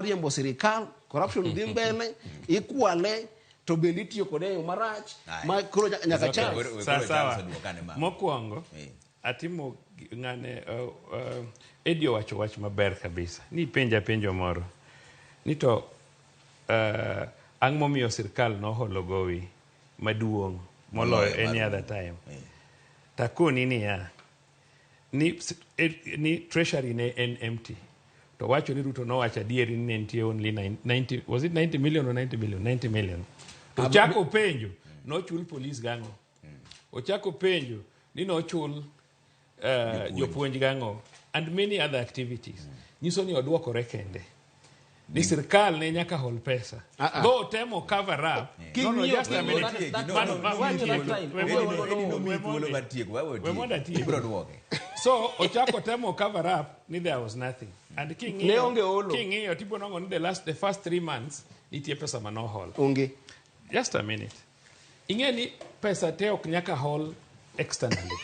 Riembo sirikal, corruption dhi mbele, ikwale, to bende itiyo kode e yo marach Aye. ma koro nyaka Okay. chal. We Sawa koro sawa. Charles oduok ane mama. Mokwongo atimo ng'ane Eddie owacho wach maber kabisa. Ni penja penjo moro. Ni to ang' momiyo sirkal noholo gowi maduong' moloyo Moloyo any mar other time. Takoni niya, ni treasury ne en empty. To wacho ni Ruto nowacho adieri ni ne nitie only 90, was it 90 million or 90 billion? 90 million. To chako penjo, nochul police gang'o? Ochako penjo ni nochul jopuonj gang'o? And many other activities. Nyiso ni oduokore kende. Ni sirkal ne nyaka hol pesa. Ah, ah. Though otemo cover up. No, just a minute. No, We Eddie nomiyi thuolo mar tieko, wewe We mondo otieki. atieki. Ibiro duoke. So ochako temo cover up ni there was nothing. And Ne king'iyo onge olo. King'iyo tibo nongo ni the first 3 months nitie pesa manohol. Onge. Just a minute. Ing'e ni pesa te ok nyaka hol externally.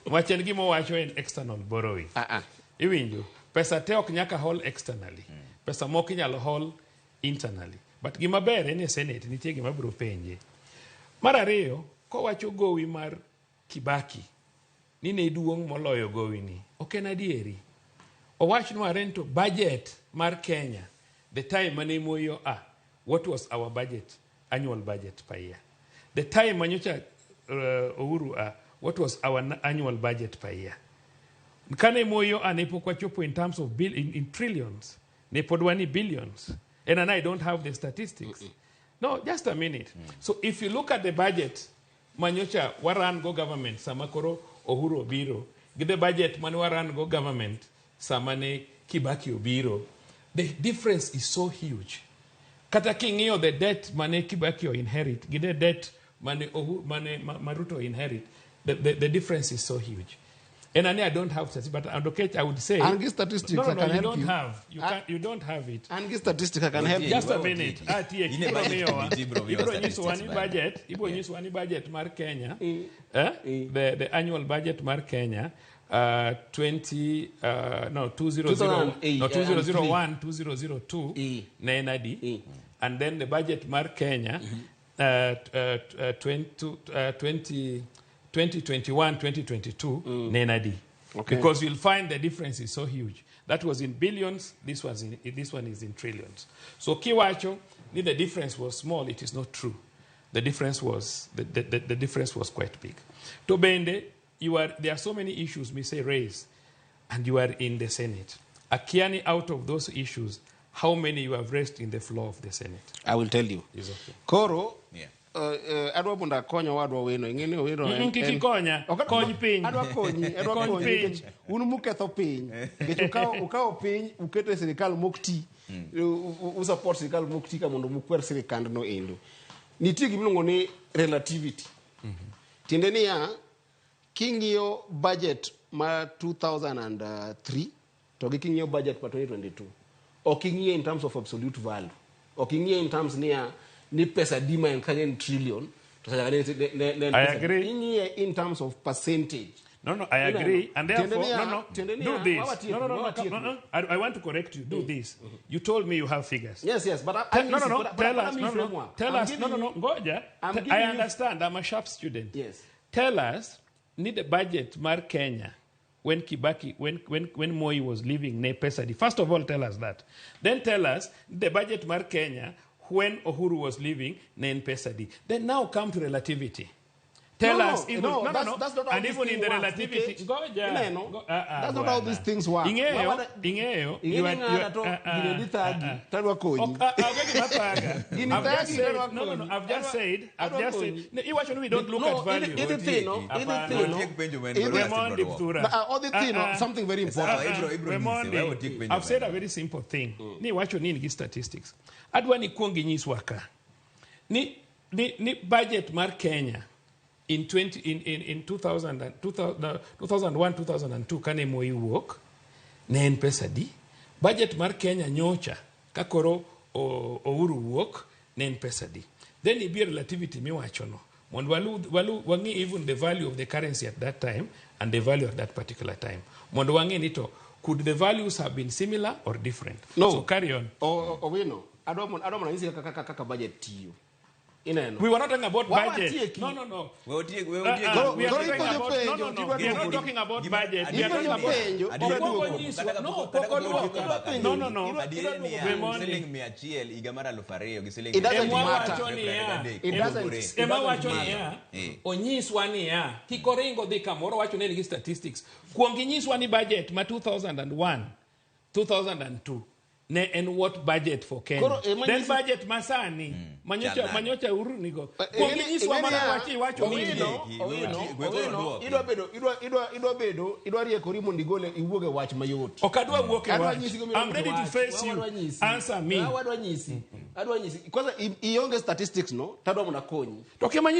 Wach en gima owacho en external borrowing. Ah, ah. Iwinjo? Pesa te ok nyaka hol externally. Pesa moko inyalo hol internally. But gima ber en e Senate nitie gima biro penje. Mar ariyo, kowacho gowi mar Kibaki ni ne duong' moloyo gowi ni, ok en adieri. Owachnwa rento budget mar Kenya, the time mane Moi oa, what was our budget, annual budget per year? The time manyocha Uhuru a, what was our annual budget per year? Kane Moi oa ne pok wachopo in terms of bill, in trillions, ne pod wan ni billions. And I don't have the statistics. No, just a minute. So if you look at the budget manyocha waran go government sama koro Uhuru obiro, gi the budget mane waran go government sama ne Kibaki obiro, the difference is so huge. Kata king'iyo the debt mane Kibaki o inherit gi the debt mane Uhuru, mane ma Ruto inherit, the difference is so huge. And I don't have statistics, but Andokech, I would say An gi statistics, No, I no, can you help don't you. have. You can't, you don't have it. An gi statistics, I can help you. Just a Wewe minute. otieki. Ah, tieki. In e Ibro budget miyowa. committee, ibro miyowa Ibro nyisowa ni statistics bang'e. budget, ibro nyisowa ni budget mar Kenya, eh? The annual budget mar Kenya, 20, no, 200, 2008, no, 2001, 2002, Eh. ne en adi. Eh. And then the budget mar Kenya, 20, 20, 2021, 2022, ne en adi. Okay. Because you'll find the difference is so huge. That was in billions, this one is in trillions. So kiwacho, ni the difference was small, it is not true. The difference was quite big. To bende, there are so many issues we say raise, and you are in the Senate. Akiani, out of those issues, how many you have raised in the floor of the Senate? I will tell you. Is okay. Koro, Yeah. Adwa mondo akony owadwa Owino. Ing'e ni Owino Kik ikonya. Ok, Kony piny. Adwa konyi, adwa Kony konyi piny. nikech un muketho piny. Nikech ukawo piny uketo e sirikal mok ti. U support sirikal mok ti ka mondo mukwer sirikandno endo. Nitie gimiluongo ni relativity. Tiende niya, king'iyo budget ma 2003 to gi king'iyo budget ma 2022, ok ing'iye in terms of absolute value. Ok ing'iye in terms niya ni pesa di ma en kanyo en trillion to sacha ne en I pesa di. agree. Ing'iye in terms of percentage. No, I agree. And therefore, no, do this. No, no. I want to correct you. Do this. You told me you have figures. Yes, but I, No. but Tell but us. I'm No. framework. Tell I'm us. No, giving no. you- Ngoja. I'm I giving you- understand. I'm a sharp student. Yes. Tell us, need the budget mar Kenya when Kibaki, when Moi was leaving, ne pesa di. First of all, tell us that. Then tell us the budget mar Kenya when Uhuru was leaving, ne en pesa di. Then now come to relativity. Tell No, us no, even, no, no, no. that's not how And this even thing in the works, relativity, nikech- ngoja. Ineno, Ah, ah, that's not how bwana. these things work. Ing'eyo, Ing'eyo ing'eyo, ni ng'ara to gini dhi thagi, tadwa konyi. Ok, ah, ah, onge gima thaga. Gini I've just thagi, said, tadwa no, konyi. I've just said, I've Adwa just said, konyi. no, iwacho ni we don't look No, at value. idhi thino, idhi Hapana. thino. Otiek penjo ma en Idhi- godo Wemondi asto ibiro duoko. Mthura. Odhi thino, Ah, ah. something very important. Sawa, ibiro nyise, Wemondi, wewe otiek penjo I've said ma a en very simple thing. Ni iwacho ni in gi statistics. Adwa ni kuong inyiswa ka. Ni budget mar Kenya in 20 in 2000 and, 2000, no, 2001 2002 kane Moi wuok ne en pesa di. Budget mar Kenya nyocha ka koro Uhuru wuok ne en pesa di. Then ibi relativity miwacho no. Mondo walu wang'i even the value of the currency at that time and the value at that particular time. Mondo wang'e ni to Could the values have been similar or different? No. So carry on. Owino, adwa mondo anyisi kaka budget tiyo. Ineno. We were not talking about Wawa budget. tieki. No, no, no. We otiek, we otiek. We are Koro talking ipenjo about, penjo, no, no, no. tidwa We are not duoko. talking about Gima- budget. We are adieri talking niya, about penjo, adieri Okwongo niya, nyiswa- kata no, kapok- kata pok kapok oduoko. otieko mbaka No, no, no. Adieri niya, We mondi. siling 100 higa mar 2000 gi siling It doesn't Ema matter. wacho niya, It doesn't- ema wacho matter. niya, Eh. onyiswa niya, kik oringo dhi kamoro wacho ni en gi statistics. Kuong inyiswa ni budget ma 2001, 2002 ne en what budget for Kenya. Koro, ema Then nyisi- budget masani, manyocha Chal nade. manyocha uru nigo. Eh, Kuong ing'eni- inyiswa ing'eni mana ya, wachi iwacho ni Owino, Tieki, we Owino, otiek, we koro Owino, duoki. idwa bedo idwa bedo idwa riekori mondo igole iwuog e wach mayot. Ok adwa wuok e Adwa wach. nyisi gima I'm ready to wach. face you. Adwa nyisi. Answer me. Adwa nyisi. Adwa nyisi. Kwanza ionge statistics no, tadwa mondo akonyi. To kema